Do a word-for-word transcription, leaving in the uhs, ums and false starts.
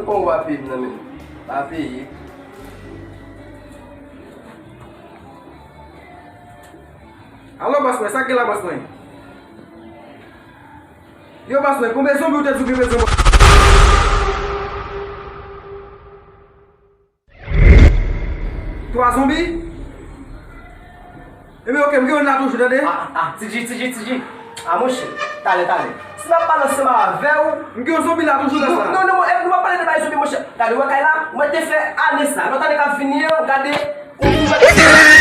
konn kongo pa peye m nan men. Pa peye. Alo, bòs mwen, sa k gen la, bòs mwen? Yo, bòs mwen, konbyen zonbi ou te di w gen bezwen, bòs? Twa zonbi? Ebyen, oke, m gen youn la toujou, tande? Ah, ah, ah, T J, T J, T J. Ah, monchè, talè, talè. Si m ap pale ansanm avè w. M gen yon zonbi la toujou, la. Non, non, non, nou pa pale de bay zonbi, monchè. Gade, wè kay la, mwen te fè ane sa. Lòt ane k ap vini an, gade, ou, ou,